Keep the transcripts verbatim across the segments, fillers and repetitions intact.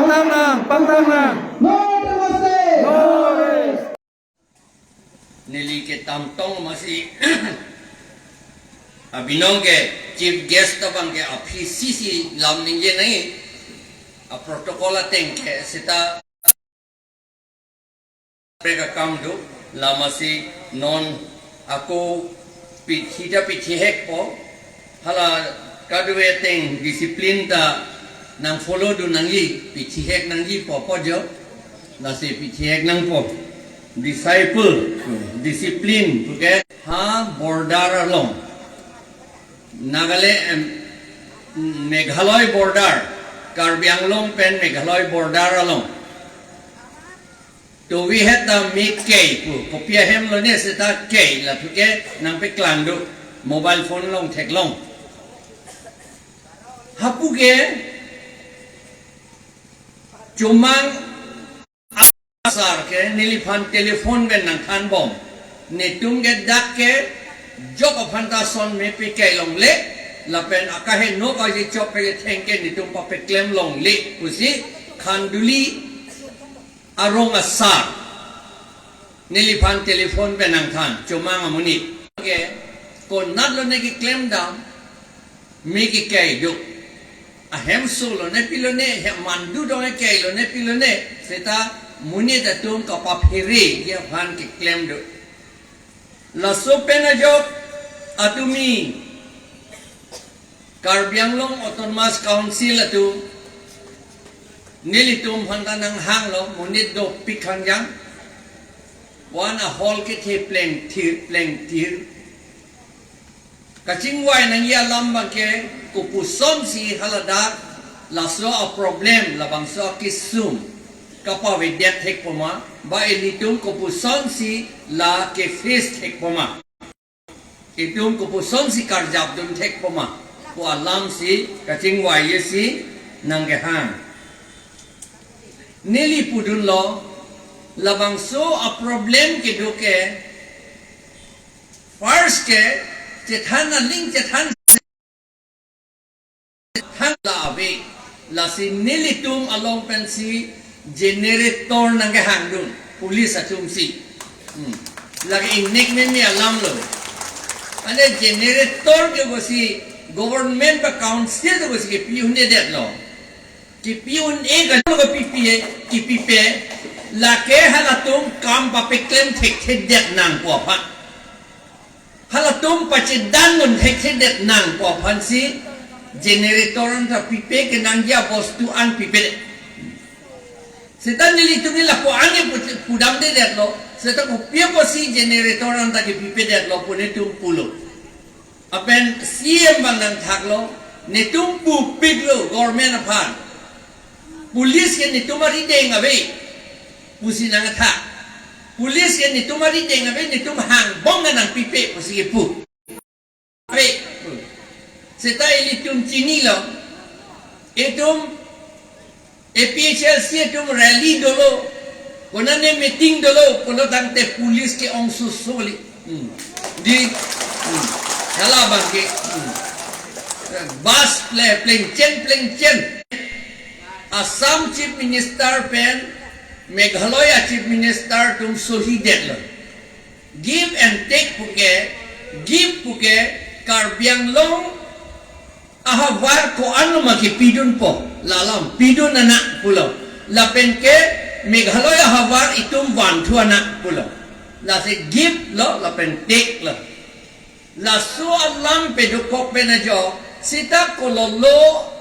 Pangthang nang, pangthang nang. No rest. No rest. Neli ke tamtong masi abinong ke chief guest abang ke aphi sisi lam ningje nai, a protocol ateng ke seta prek akam do, lamasi non ako pithi ta pithi hekpo, hala kadokave ateng discipline ta nang follow do nangji, pithi hek nangji po po jo, lasi pithi hek nangpo. Disciple, discipline, puke ha border along. Nagaland, em, Meghalaya border, Karbi Anglong pen Meghalaya border along. Tovi heta me kei pu, kopi ahem lone seta kei, lathuke nangpeklang do, mobile phone along theklong. Hapuke, Chomang asar ke neliphan telephone pen nangthanbom. Netum ke dak ke jok aphan ta son me pekei longle, lapen akaheno kaji chok kachetheng ke netum papeklem longle pusi Khanduli arong asar neliphan telephone pen nangthan, Chomang amonit. Ke konat lone keklem dam, me kekei do. Ahemso lone pilone, he mandu dong kei lone pilone, seta monit atum kapaphere aphan keklem do. Laso pen ajok atumi Karbi Anglong Autonomous Council atum nelitum aphan ta nanghanglo, monit dopik khangjang. Wan a hall kethe plengthir, plengthir. Kachingvai nangji alam abangke kopusonsi haladak laso a problem, labangso akesung kapavedet thekpo ma, ba ilitum kopusonsi la keface thekpo ma, itum kopusonsi karjapdun thekpo ma pu alamsi kachingvaiji si nangkehang. Neli pudunlo, labangso a problem kedo ke, first ke chethan aling chethan thang la ave, lasi nelitum along pensi generator nangkehangdun, police atumsi. Hmm. Lake ingnek meme alamlo. Ane generator ke pusi government ba council ke pusi kepi un-edetlo. Kepi un-e, kalo kepipe, kepipe, lake halatum kam papeklem thekthedet nang pu aphan. Halatum pachedan un thekthedet nang pu aphansi generator anta pipe, kenangji abostu an pipe. Seta nelitum ni lapu-an ke put-, pudamdedetlo, seta kopi apotsi generator anta kepipedetlo pu netum pulo. Lapen C M abang nangthaklo, netum pupiklo government aphan. Police ke netum arideng ave pusi nangthak. Police ke netum arideng ave, netum hangbom nangpipe pusi kepu ave. Seta ilitum chinilo. Itum A P H L C atum rally dolo, konane meeting dolo, pulo tangte police ke-ong susu kali. Hmm. Di, hmm. Hala abangke, hmm. Bus ple-, plengchen, plengchen. Assam Chief Minister pen Meghalaya Chief Minister atum sohidetlo. Give and take puke, give puke, Karbi Anglong ahavar ko-an ma kepidunpo, la alam pidun anak pulo. Lapen ke Meghalaya ahavar itum vanthu anak pulo. Lasi give lo, lapen take lo. Laso alam pedokok pen ajok, seta kololo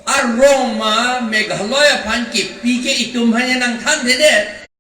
arong ma Meghalaya aphan kepi ke itum aphan nangthanthedet.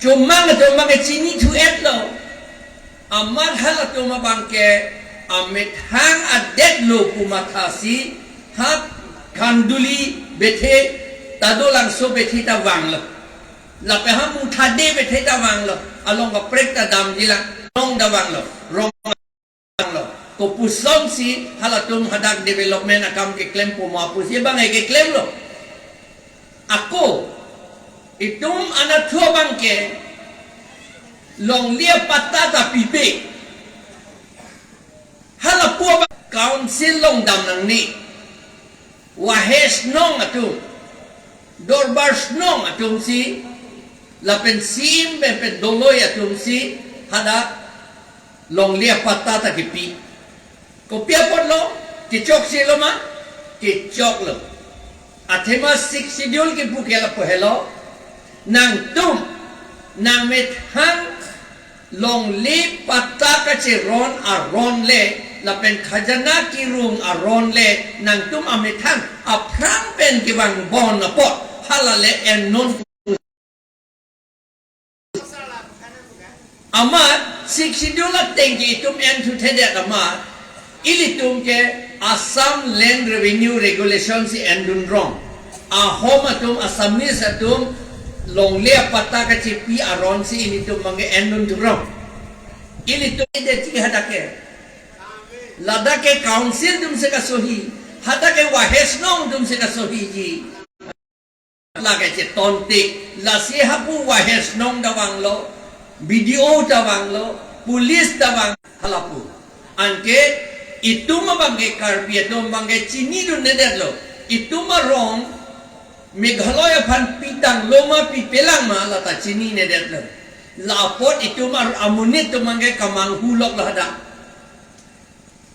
Chomang atum abangke chinithu-etlo. Amat halatum abangke amethang adetlo pu mathasi ha Khanduli bethe ta dolangso bethe ta vanglo. Lapen ha Muthade bethe ta vanglo. Along kaprek ta damjilang. Rong ta vanglo. Rong lo. Kopusonsi halatum hadak development akam keklempo ma pusi abang keklemlo. Ako, itum anatthu abangke longle apatta ta pipe. Hala pu abang council along dam nangne. Wahe Shnong atum, Dorbar Shnong atumsi, lapen C E M pen pen doloi atumsi, hadak longle apatta ta kipi. Kopi apotlo, kechokselo ma, kechoklo. Athema Sixth Schedule kipu ke lapu helo, nangtum, nangmethang longle patta kacheron aron le, lapen khajana kirung aron le, nangtum amethang aphrang pen kevang bon apot, hala le ennon. Amat Sixth Schedule ateng ke itum enthuthedet amat, ilitum ke Assam Land Revenue Regulation si endun rong. Ahom atum, Assamese atum, longle apatta kachepi aron si ilitum abang ke endun thu rong. Ilitum ide ti hadak ke. Ladak ke council atum si kasohi, hadak ke Wahe Shnong atum si kasohiji. Lake chetonte, lasi hapu Wahe Shnong ta vanglo, B D O ta vanglo, police ta vang halapu. Anke itum abang ke Karbi atum abang ke chinidun-edetlo. Itum arong Meghalaya aphan pitanglo ma pipelang ma lata chinine-detlo. La apot itum ar amonit atum abang ke kamanghu loklo hadak.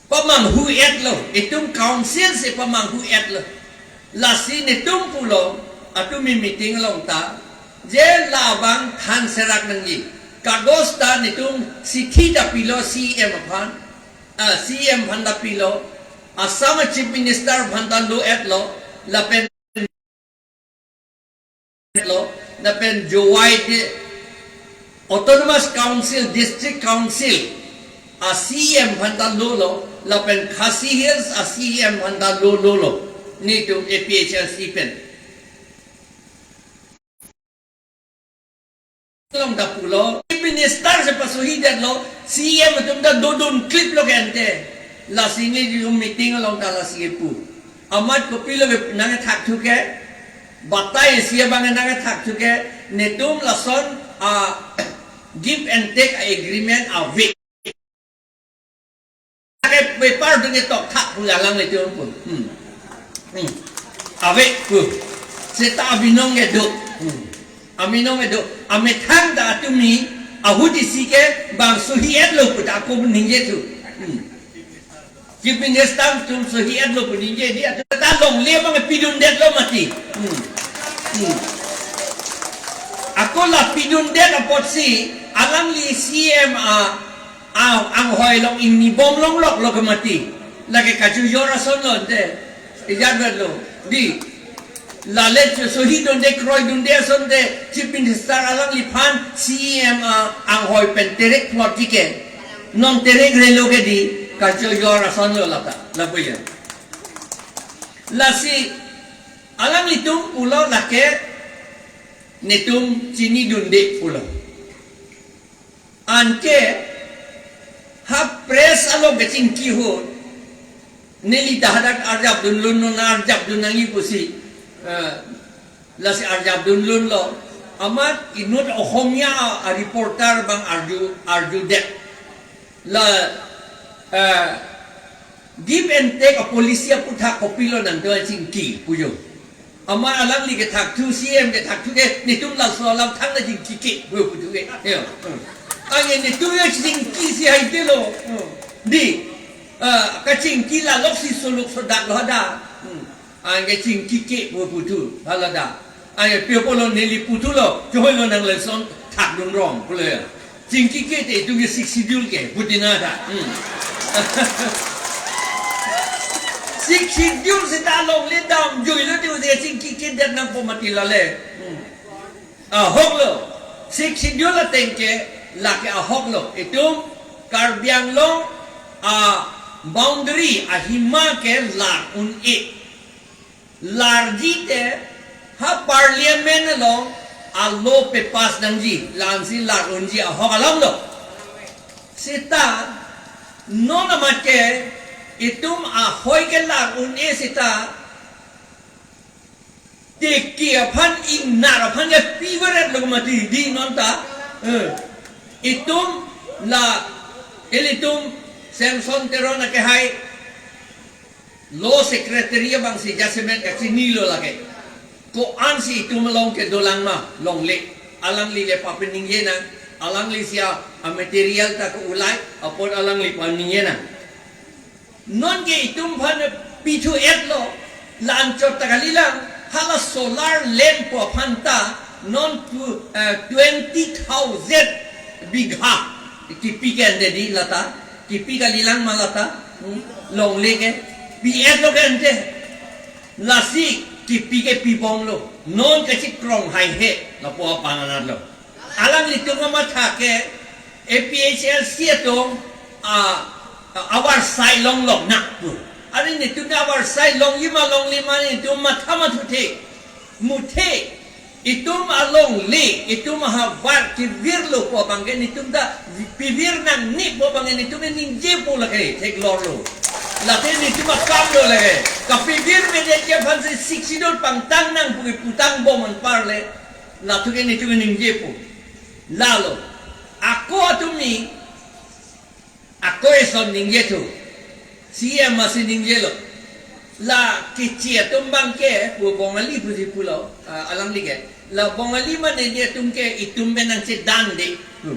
Pamanghu-etlo, itum council si pamanghu-etlo. Lasi netum pulo, atumi meeting along ta, je labang than serak nangji. Kagos ta netum sithi ta pilo C E M aphan, ah, C E M aphan ta pilo, Assam Chief Minister aphan ta lo-etlo, lapen lo, lapen Jowai ke Autonomous Council, District Council a C E M aphan ta lolo, lapen Khasi Hills a C E M aphan ta lolo. Netum A P H L C pen. Along ta pulo, Chief Minister si pasohidetlo, C E M atum ta dodun kliplo ke ante. Lasi netum meeting along ta lasi pu. Amat kopilo ke nangkethakthu ke, batai isi abang nangkethakthu ke, netum lason a give and take agreement ave. Ke paper dun ke tokthak pu alanglitum pu. Hmm. Hmm. Ave pu. Seta abinong kedo. Hmm. Aminong kedo. Amethang ta atumi ahut isi ke bang sohi-etlo pu ta ako ningje thu. Hmm. Chief Minister atum sohi-etlo pu ningje di atum ta longle abang pidun-detlo mati. Hmm. Hmm. Ako la pidun-det apotsi alangli C E M a, a anghoi along ingni bom longloklo ke mati. Lake kachojor ason lo ante. Ijat lo. Di. Lale cho sohidunde kroidunde asonte Chief Minister alangliphan C E M a anghoi pen terek plot ji ke. Non terek relo ke di kachojor ason lo lata. Lapu ya. Lasi alanglitum pulo lake netum chinidunde pulo. Anke ha press along kachingki ahut, neli ta hadak arjapdunlun, non arjapdun nangji pusi, eh, lasi arjapdunlunlo. Amat inut Ohomia a reporter abang arju, arjudet. La, eh, give and take a policy aputhak kopilo nangtum chingki pu jo. Amat alangli kethakthu, C E M kethakthu ke, netum laso alam thangta chingki ke, pu pu thu ke. Yo. Hmm. Anke netum ya chingkisi hai te lo. Hmm. Di. Ah, kachingki la loksi soluk sodak lo hadak. Hmm. Anke chingki ke pu pu thu, hala da. Anke pe pulo neli puthulo, chohoilo nang lason thakdun rong pulo ya. Chingki ke te itum ke Sixth Schedule ke, putina da. Hmm. Sixth Schedule seta longle damjuilo te ude chingki kedet nangpo mati lale. Hmm. Ahoklo. Sixth Schedule ateng ke lake ahoklo. Itum Karbi Anglong a boundary ahima ke lar un-e. Larji te ha parliament along a law pass nangji, la-ansi lar unji ahok alam lo. Seta non amat ke itum ahoi ke lar un-e seta tiki aphan ingnar aphan ke pivaret lo mati di non ta. Eh, itum la ilitum Samson Teron akehai Law secretary abang si jasemet kachinilo lake. Ko-an si itum along ke dolang ma longle. Alangli le papeningje nang. Alangli si a, a material ta ko-ulai apot alangli paningje nang. Non ke itum aphan pithu-etlo, la-anchot ta kalilang, hala solar lamp pu aphan ta, non tu, eh, twenty thousand bigha kipi ke ande di lata, kipi kalilang ma lata, hmm, longle ke, pi-etlo ke ante, lasi kipi ke pibomlo, non kachikrong haihe, lapu abang anatlo. Alanglitum kamatha ke, A P H L C atum, a, a, avarsai longlok nang pu. Ari netum ta avarsai longji ma longle ma netum matha mathu the. Muthe, itum alongle, itum ahavar kevirlo pu abang ke netum ta pivir nangne pu abang ke netum ningjepo lake theklorlo. Lake netum akamlo lake. Kapivirmedet ke aphan si Sixth Schedule pangtang nang pu putang bom anparle. Latum ke netum ningjepo. Lalo. Ako atumi, ako eson ningjethu. C M asi ningjelo. La keche atum abang ke, pu Bongali pusi pulo, ah, alangli ke. La Bongali mane dia atum ke itum pen nangchedande. Hmm.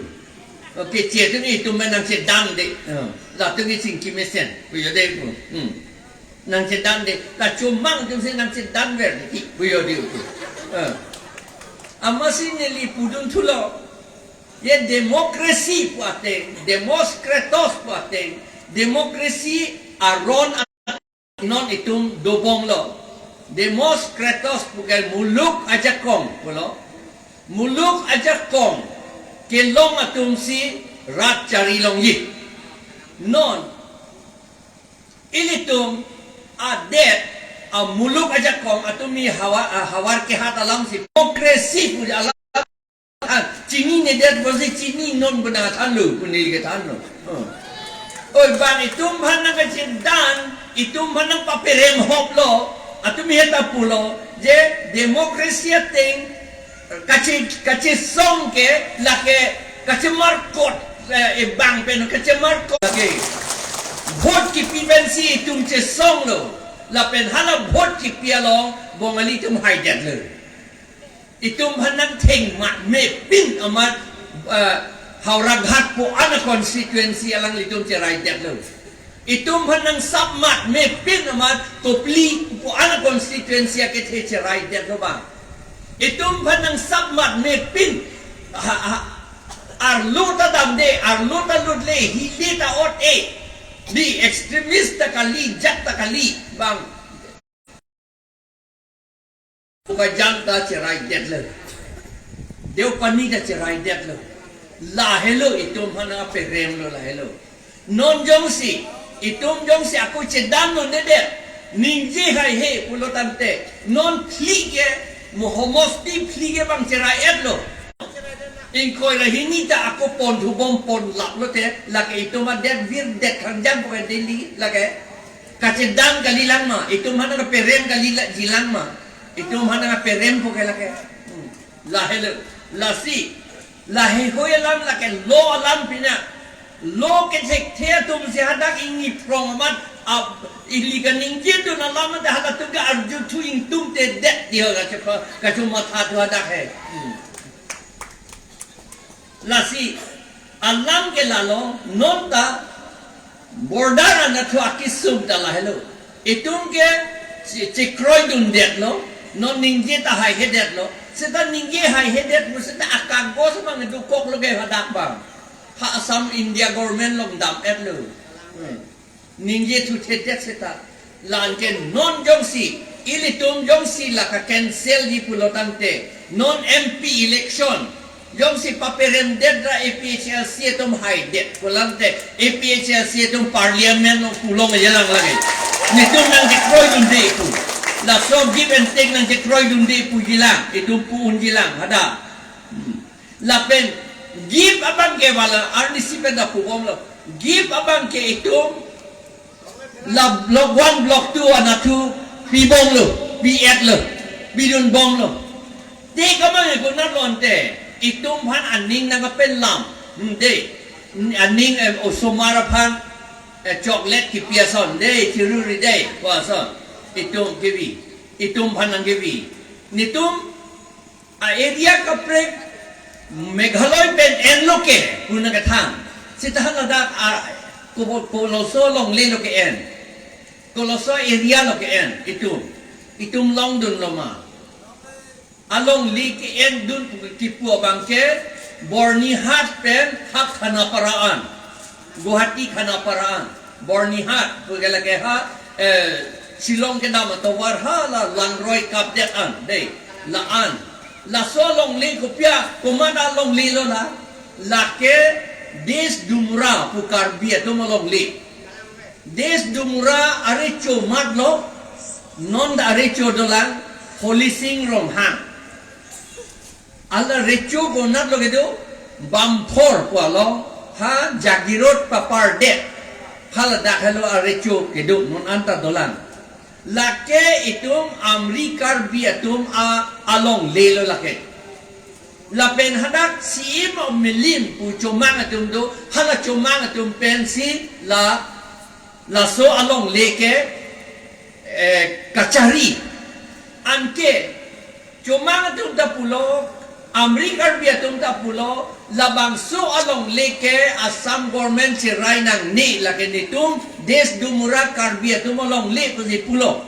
O keche atum itum pen nangchedande. Hmm. Latum ke chingki mesen. Pujo de pu. Hmm. Nangchedande. La chomang atum si nangchedanver di. Pujo di pu. Hmm. Amatsi neli pudunthulo. Ye democracy pu ateng, demos kratos pu ateng, democracy aron a-, non itum dobomlo. Demos kratos pu ke muluk ajakong pulo. Muluk ajakong kelong atum si rat chari longji. Non ilitum adet a muluk ajakong atum mi hawa-, a havar kehat alam si democracy pu alam than, chininedet apotsi chini non pu nangthanlo, pu neli kethanlo. Hmm. Oi, bang itum aphan nangkachedan, itum aphan nangpaperem hoplo, atum he ta pulo, je democracy ateng, kache, kachesong ke, lake, kachemarkot, eh, e bang pen, kachemarkot lake. Vote kipi pensi itum chesonglo, lapen hala vote kipi along, Bongali atum haidetlo. Itum aphan nangtheng matmepin amat, eh, Howraghat pu ana constituency alanglitum cheraidetlo. Itum aphan nangsap matmepin amat Kopili pu ana constituency akethe cheraidetlo bang. Itum aphan nangsap matmepin ha, ha, arlo ta damde, arlo ta lutle, hile ta ot-e. Di extremist ta kali, jat ta kali bang. Bokajan ta cheraidetlo. Deopani ta cheraidetlo. Lahelo itum aphan nangperemlo lahelo. Non jongsi, itum jongsi ako chedan non dedet. Ningje haihe pulo tangte. Non phli ke, mo homosti phli ke bang cherai-etlo. Ingkoi ra hini ta ako ponthu bom ponlaplo te. Lake itum adet virdet khangjang pu ke Delhi lake. Kachedan kalilang ma, itum aphan nangperem kali la-, jilang ma, itum aphan nangperem pu ke lake. Hmm. Lahelo, lasi, lahei hoi alam lake law alam pina, law kethekthe atum si hadak ingni phrong amat, ab, ili kaningjidun alam ta halatum ke arjuthu ingtungtedet di ho kacho, kachomathathu hadak he. Hmm. Lasi, alam ke lalo, non ta border anatthu akesung ta lahelo. Itum ke che-, chekroidundetlo, non ningje ta haihedetlo. Seta ningje haihedet pu seta akagos abang dokoklo ke hadak bang. Ha Assam India government along dam-etlo. Hmm. Ningje thuthedet seta. La-an ke non jongsi, ilitum jongsi la ka-cancel ji pulo tangte, non M P election, jongsi paperemdet ra A P H L C atum haidet pulo tangte, A P H L C atum parliament along pulong jilang lake. Netum nangchekroidunde pu. Laso give and take nangchekroidunde pu jilang, itum pu-un jilang, hadak. Hmm. Lapen, give abang ke wala, arnisi pen ta pubomlo. Give abang ke itum, la block one, block two anatthu pibomlo, pi-etlo, pidunbomlo. Take abang ke konatlo ante, itum aphan aning nangkapelam, hmm, de, aning, eh, osomar aphan, eh, chocolate kipi ason, dei, chiruri dei, pu ason. Itum kevi, itum aphan nangkevi. Netum a-area kaprek Meghalaya pen enlo ke, pu nangkethan. Seta hala dak a, ko, koloso longle lo ke-en. Koloso area lo ke-en, itum. Itum longdunlo ma. Alongle ke-endun pu kipu abang ke Byrnihat pen ha Khanapara an. Guwahati Khanapara an. Byrnihat pu ke lake ha, eh, Shillong kedam atovar ha la langroi kapdet an. Dei, la-an. Laso alongle kopi a, komat alongle lo la. Lake Desdumra pu Karbi atum alongle. Desdumra arecho matlo, non ta arecho dolang, Holising Ronghang. Hala recho konatlo kedo, Bamphor pu along, ha Jagirot Papardet. Hala dak helo arecho kedo, non anta dolang. Lake itum Amri Karbi atum a, alongle lo lake. Lapen hadak Siem Milim pu Chomang atum do, hala Chomang atum pensi la, laso alongle ke, eh, kachari. Anke Chomang atum ta pulo, Amri Karbi atum ta pulo, labangso alongle ke Assam government cherai nangne, lake netum Desdumra Karbi atum alongle pusi pulo.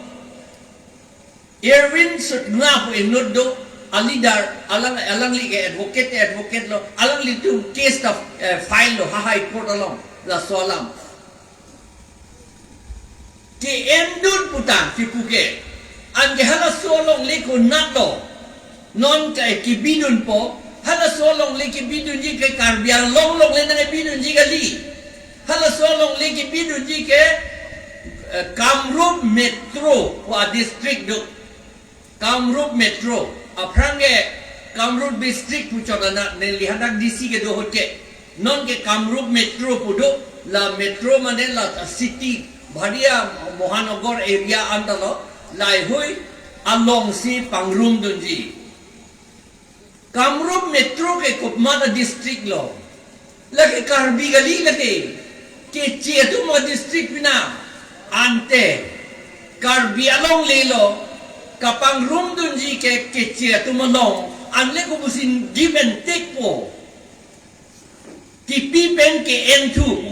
Erwin Sutnga pu inut do, a-leader, alang, alangli ke advocate, advocate lo, alanglitum case ta, eh, file lo, ha High Court along, laso alam. Ke-endun pu ta, kipu ke. Anke halaso alongle konatlo. Non ke kibidunpo, halaso alongle kibidunji ke Karbi Anglong alongle nangkebidunji kali. Halaso alongle kibidunji ke, eh, Kamrup Metro pu a-district do. Kamrup Metro, aphrang ke Kamrup District pu chot anat, neli hadak D C kedo ahut ke. Non ke Kamrup Metro pu do, la metro mane la city, bharia Mohanagar area anta lo, lahei alongsi pangrumdunji. Kamrup Metro ke komat a-district lo. Lake Karbi kali lake. Keche atum a-district pina. Ante Karbi alongle lo. Kapangrumdunji ke Keche atum along. Anle kopusi give and take po. Kipi pen ke-enthu.